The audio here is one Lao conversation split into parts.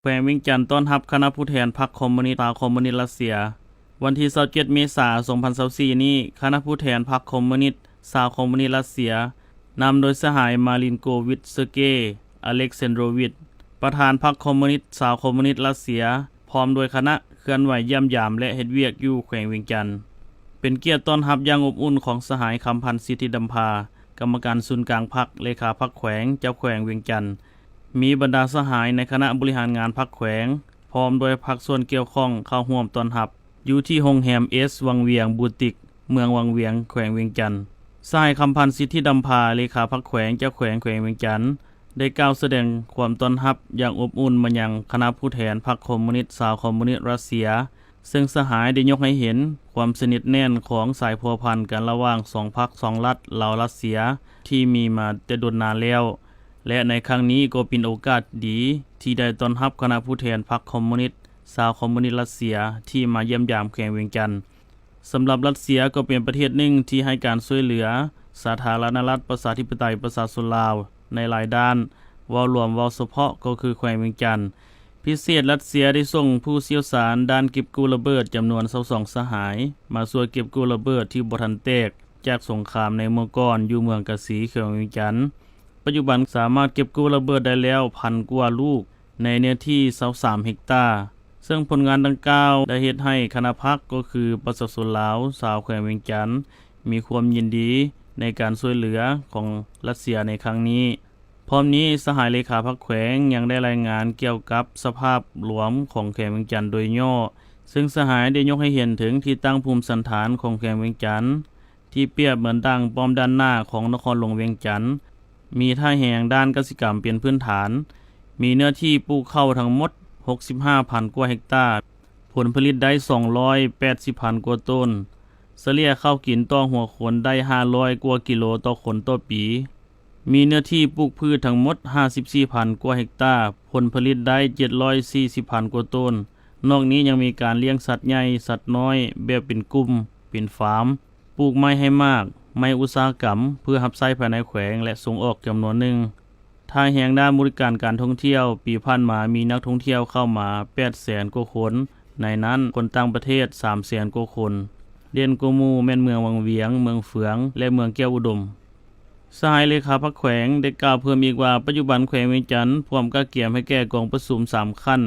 ແຂວງວຽງຈັນຕ້ອນຮັບຄະນະຜູ້ແທນພັກຄອມມູນິດຊາວຄອມມູນິດຣັດເຊຍ. ວັນທີຊາວເຈັດເມສາ ສອງພັນຊາວສີ່ນີ້, ຄະນະຜູ້ແທນພັກຄອມມູນິດຊາວຄອມມູນິດຣັດເຊຍ ນຳໂດຍສະຫາຍ ມາລິນໂກວິດເຊີເກ ອາເລັກຊານໂດຣວິດ ປະທານພັກຄອມມູນິດຊາວຄອມມູນິດຣັດເຊຍ ພ້ອມດ້ວຍຄະນະ ເຄື່ອນໄຫວຢ້ຽມຢາມ ແລະ ເຮັດວຽກຢູ່ແຂວງວຽງຈັນ. ເປັນກຽດຕ້ອນຮັບຢ່າງອົບອຸ່ນຂອງສະຫາຍ ຄຳພັນ ສິດທິດຳພາ ກຳມະການສູນກາງພັກ, ເລຂາພັກແຂວງ, ເຈົ້າແຂວງວຽງຈັນ, ມີບັນດາສະຫາຍໃນຄະນະບໍລິຫານງານພັກແຂວງ ພ້ອມດ້ວຍພາກສ່ວນກ່ຽວຂ້ອງເຂົ້າຮ່ວມຕ້ອນຮັບ ຢູ່ທີ່ໂຮງແຮມເອສວັງວຽງບູຕິກ ເມືອງວັງວຽງ ແຂວງວຽງຈັນ. ສະຫາຍ ຄຳພັນ ສິດທິດຳພາ ເລຂາພັກແຂວງ, ເຈົ້າແຂວງແຂວງວຽງຈັນ ໄດ້ກ່າວສະແດງຄວາມຕ້ອນຮັບຢ່າງອົບອຸ່ນມາຍັງຄະນະຜູ້ແທນພັກຄອມມູນິດຊາວຄອມມູນິດຣັດເຊຍ, ເຊິ່ງສະຫາຍໄດ້ຍົກໃຫ້ເຫັນຄວາມສະໜິດແໜ້ນຂອງສາຍພົວພັນກັນລະຫວ່າງສອງພັກສອງລັດລາວ-ຣັດເຊຍ ທີ່ມີມາແຕ່ດົນນານແລ້ວ ແລະ ໃນຄັ້ງນີ້ກໍເປັນໂອກາດດີທີ່ໄດ້ຕ້ອນຮັບຄະນະຜູ້ແທນພັກຄອມມູນິດຊາວຄອມມູນິດຣັດເຊຍທີ່ມາຢ້ຽມຢາມແຂວງວຽງຈັນ. ສຳລັບຣັດເຊຍກໍເປັນປະເທດໜຶ່ງທີ່ໃຫ້ການຊ່ວຍເຫຼືອສາທາລະນະລັດປະຊາທິປະໄຕປະຊາຊົນລາວໃນຫຼາຍດ້ານ, ເວົ້າລວມເວົ້າສະເພາະກໍຄືແຂວງວຽງຈັນ. ພິເສດ ຣັດເຊຍໄດ້ສົ່ງຜູ້ຊ່ຽວຊານດ້ານເກັບກູ້ລະເບີດຈຳນວນຊາວສອງສະຫາຍ ມາຊ່ວຍເກັບກູ້ລະເບີດທີ່ບໍ່ທັນແຕກຈາກສົງຄາມໃນເມື່ອກ່ອນຢູ່ເມືອງກາສີ ແຂວງວຽງຈັນ. ປັດຈຸບັນສາມາດເກັບກູ້ລະເບີດໄດ້ແລ້ວພັນກວ່າລູກ ໃນເນື້ອທີ່ຊາວສາມເຮັກຕາ, ເຊິ່ງຜົນງານດັ່ງກ່າວໄດ້ເຮັດໃຫ້ຄະນະພັກ ກໍຄືປະຊາຊົນລາວຊາວແຂວງວຽງຈັນ ມີຄວາມຍິນດີໃນການຊ່ວຍເຫຼືອຂອງຣັດເຊຍໃນຄັ້ງນີ້. ພ້ອມນີ້, ສະຫາຍເລຂາພັກແຂວງຍັງໄດ້ລາຍງານກ່ຽວກັບສະພາບລວມຂອງແຂວງວຽງຈັນໂດຍຫຍໍ້, ເຊິ່ງສະຫາຍໄດ້ຍົກໃຫ້ເຫັນເຖິງທີ່ຕັ້ງພູມສັນຖານຂອງແຂວງວຽງຈັນ ທີ່ປຽບເໝືອນດັ່ງປ້ອມດ້ານໜ້າຂອງນະຄອນຫຼວງວຽງຈັນ, ມີທ່າແຮງດ້ານກະສິກຳເປັນພື້ນຖານ, ມີເນື້ອທີ່ປູກເຂົ້າທັງໝົດຫົກສິບຫ້າພັນກວ່າເຮັກຕາ, ຜົນຜະລິດໄດ້ສອງຮ້ອຍແປດສິບພັນກວ່າໂຕນ, ສະເລ່ຍເຂົ້າກິນຕໍ່ຫົວຄົນໄດ້ຫ້າຮ້ອຍກວ່າກິໂລຕໍ່ຄົນຕໍ່ປີ, ມີເນື້ອທີ່ປູກພືດທັງໝົດຫ້າສິບສີ່ພັນກວ່າເຮັກຕາ, ຜົນຜະລິດໄດ້ເຈັດຮ້ອຍສີ່ສິບພັນກວ່າໂຕນ. ນອກນີ້ຍັງມີການລ້ຽງສັດໃຫຍ່, ສັດນ້ອຍ ແບບເປັນກຸ່ມ, ເປັນຟາມ, ປູກໄມ້ໃຫ້ໝາກ, ໄມ້ອຸດສາຫະກຳ ເພື່ອຮັບໃຊ້ພາຍໃນແຂວງ ແລະ ສົ່ງອອກຈຳນວນໜຶ່ງ. ທ່າແຮງດ້ານບໍລິການການທ່ອງທ່ຽວ, ປີຜ່ານມາມີນັກທ່ອງທ່ຽວເຂົ້າມາແປດແສນກວ່າຄົນ, ໃນນັ້ນຄົນຕ່າງປະເທດສາມແສນກວ່າຄົນ, ເດັ່ນກວ່າໝູ່ແມ່ນເມືອງວັງວຽງ, ເມືອງເຟືອງ ແລະ ເມືອງແກ້ວອຸດົມ. ສະຫາຍເລຂາພັກແຂວງໄດ້ກ່າວເພີ່ມອີກວ່າ, ປັດຈຸບັນແຂວງວຽງຈັນພວມກະກຽມໃຫ້ແກ່ກອງປະຊຸມສາມຂັ້ນ,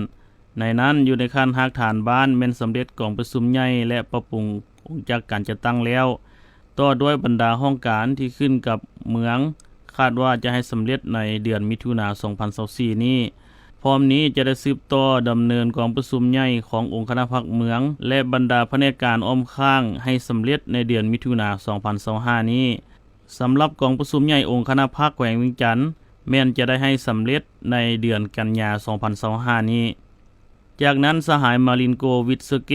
ໃນນັ້ນຢູ່ໃນຂັ້ນຮາກຖານບ້ານແມ່ນສຳເລັດກອງປະຊຸມໃຫຍ່ ແລະ ປັບປຸງອົງຈັກການຈັດຕັ້ງແລ້ວ, ຕໍ່ດ້ວຍບັນດາຫ້ອງການທີ່ຂຶ້ນກັບເມືອງ, ຄາດວ່າຈະໃຫ້ສຳເລັດໃນເດືອນມິຖຸນາ ສອງພັນຊາວສີ່ນີ້. ພ້ອມນີ້ຈະໄດ້ສືບຕໍ່ດຳເນີນກອງປະຊຸມໃຫຍ່ຂອງອົງຄະນະພັກເມືອງ ແລະ ບັນດາພະແນກການອ້ອມຂ້າງໃຫ້ສຳເລັດໃນເດືອນມິຖຸນາ ສອງພັນຊາວຫ້ານີ້. ສຳລັບກອງປະຊຸມໃຫຍ່ອົງຄະນະພັກແຂວງວຽງຈັນ ແມ່ນຈະໄດ້ໃຫ້ສຳເລັດໃນເດືອນກັນຍາ ສອງພັນຊາວຫ້ານີ້. ຈາກນັ້ນ, ສະຫາຍ ມາລິນໂກວິດເຊີເກ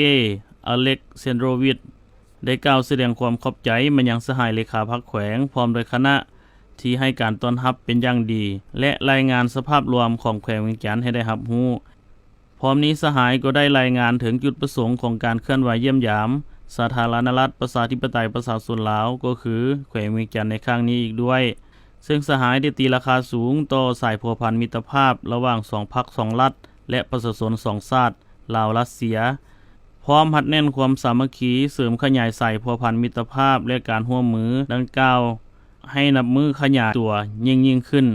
ອາເລັກຊານໂດຣວິດ ໄດ້ກ່າວສະແດງຄວາມຂອບໃຈມາຍັງສະຫາຍເລຂາພັກແຂວງ ພ້ອມດ້ວຍຄະນະ ທີ່ໃຫ້ການຕ້ອນຮັບເປັນຢ່າງດີ ແລະ ລາຍງານສະພາບລວມຂອງແຂວງວຽງຈັນໃຫ້ໄດ້ຮັບຮູ້. ພ້ອມນີ້ສະຫາຍກໍໄດ້ລາຍງານເຖິງຈຸດປະສົງຂອງການເຄື່ອນໄຫວຢ້ຽມຢາມສາທາລະນະລັດປະຊາທິປະໄຕປະຊາຊົນລາວ ກໍຄືແຂວງວຽງຈັນໃນຄັ້ງນີ້ອີກດ້ວຍ, ເຊິ່ງສະຫາຍໄດ້ຕີລາຄາສູງຕໍ່ສາຍພົວພັນມິດຕະພາບລະຫວ່າງສອງພັກສອງລັດ ແລະ ປະຊາຊົນສອງຊາດ ລາວ-ຣັດເຊຍ, ພ້ອມຮັດແໜ້ນຄວາມສາມັກຄີ, ເສີມຂະຫຍາຍສາຍພົວພັນມິດຕະພາບ ແລະ ການຮ່ວມມືດັ່ງກ່າວ ໃຫ້ນັບມື້ຂະຫຍາຍຕົວຍິ່ງໆຂຶ້ນ.